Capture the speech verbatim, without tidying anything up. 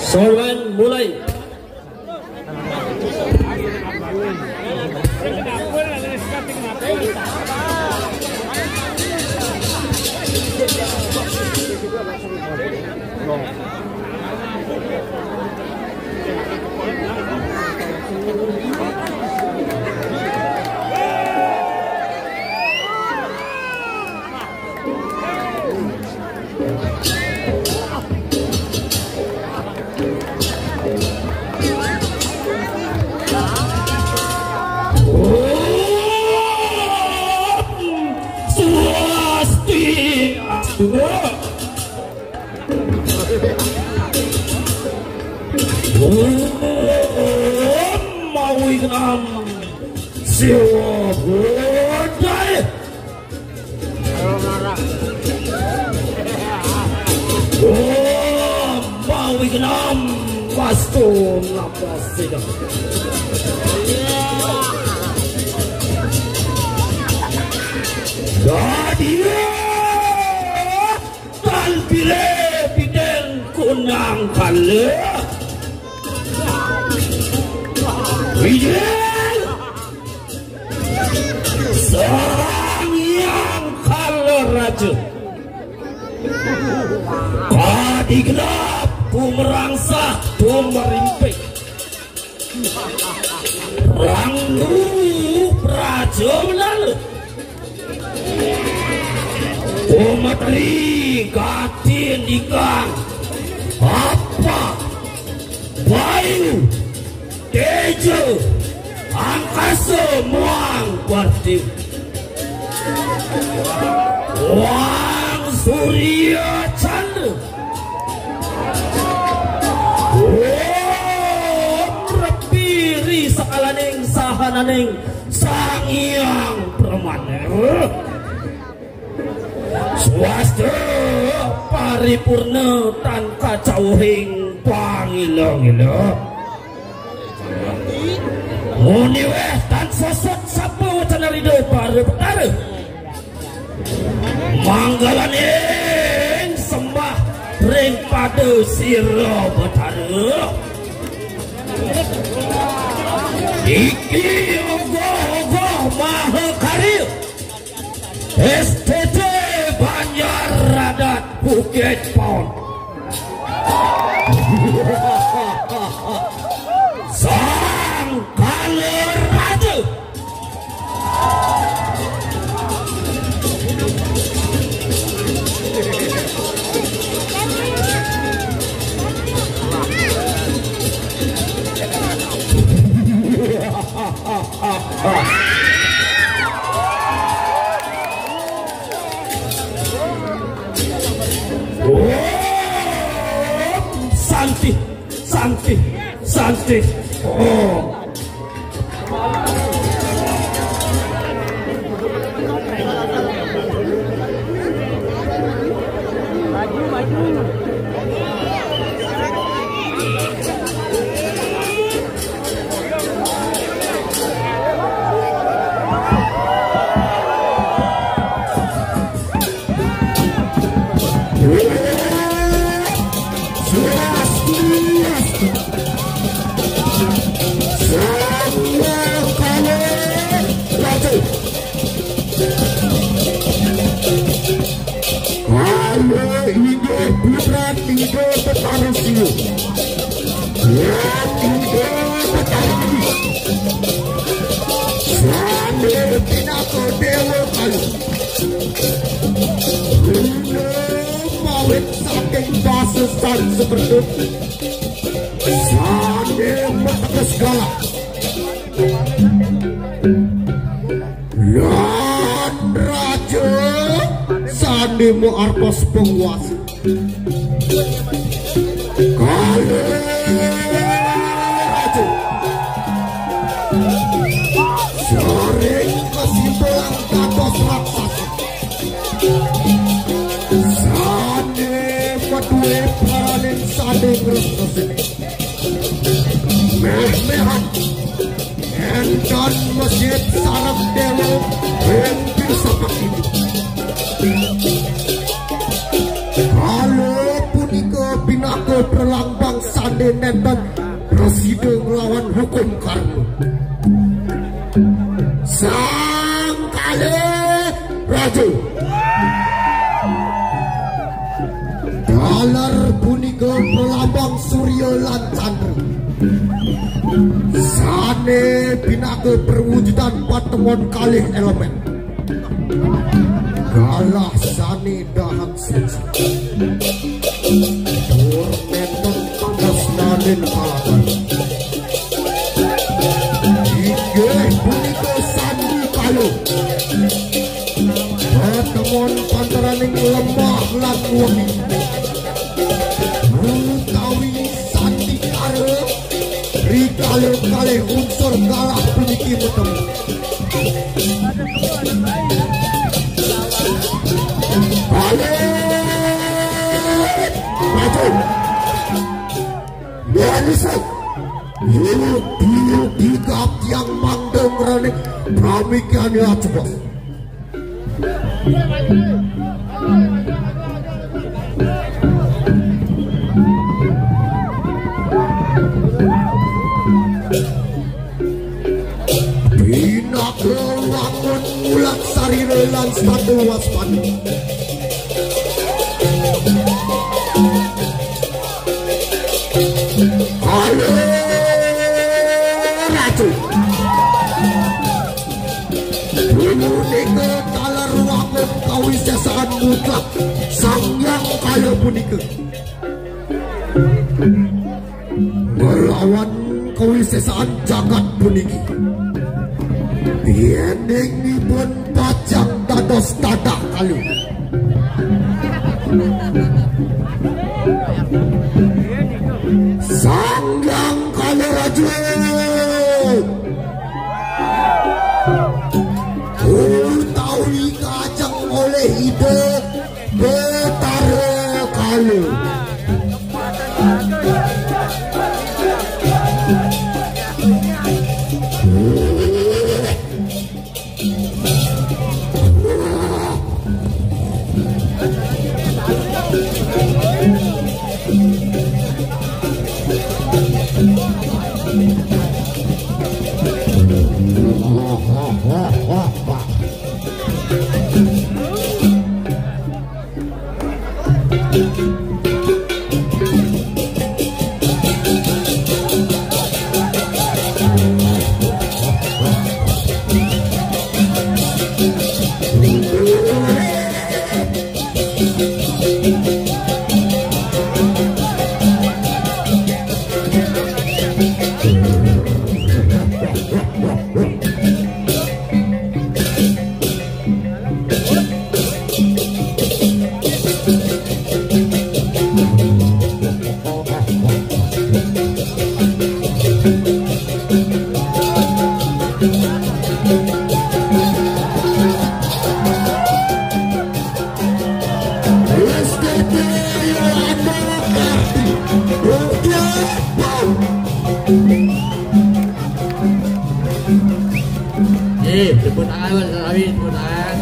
Sorban mulai. Swastiastu. Mawi genam siwa budaya. Om mawi genam wastu namo sidam. Dadia. Tan pire piten kunang kale. Wijil. Sang Hyang Kala Raja. Kadigenap pumerangsah pumerimpik. Ranggu praja menala. Umatri gatin ikang apa bayu teja angkasa muang kuarti. Wang Surya Chandra. Om Repi Ri Sakalaning Sahananing Sang Hyang Pramana. Swasta paripurna tan kacauhing pangila-ngila. Muni weh tan sosot sapa wacana Ida para Betara. Manggalaning sembah ring pada sira Betara. Iki ogoh-ogoh mahakarya. S T T Banjar Adat Bukit Paon. Sang Kala Raja. Om Santi, Santi, Santi. Om. Kala inggih putra tiga Betara Siwa. Putra tiga Betara Siwa. Sami pinaka Dewa Kayu. Runa mawit saking basa Sansekerta. Sami mateges galak. Mo artos penguasa. Kali Raja. Sering kesimpulan kados raksasa. Sane madue paraning sane ngresnesi. Meh-mehan. Entan masjid sarang dewa. Hampir sapak ini. Kala punika pinaka pralambang sane nenten prasida nglawan hukum karma. Sang kalih raja. Taler punika pralambang surya lan candra. Sane pinaka perwujudan patemon kalih elemen. Galah sane dahat suci. Tur nenten tresnaning kalawan. Inggih punika sandi kalu. Patemon pantaraning lemah lan wengi. Utawi sandi kala rikala kalih unsur galah puniki matemu. Balik! Maju! Manusa! Yuk, yuk, dikap yang mangdeng rane. Pramikane aja, Bos. Pinaka wangun mulat sarira lan sepatu waspada. Halo, Ratu. Punika taler wangun kawisesan mutlak Sang Hyang Kala punika. Nglawan kawisesan jagat puniki. Yening ipun pacang dados tadah kalih. Sang Hyang Kala Raja. Utawi kajeng oleh Ida Betara Kala. Eh, tepuk tangan, Mas Rawi, tepuk tangan.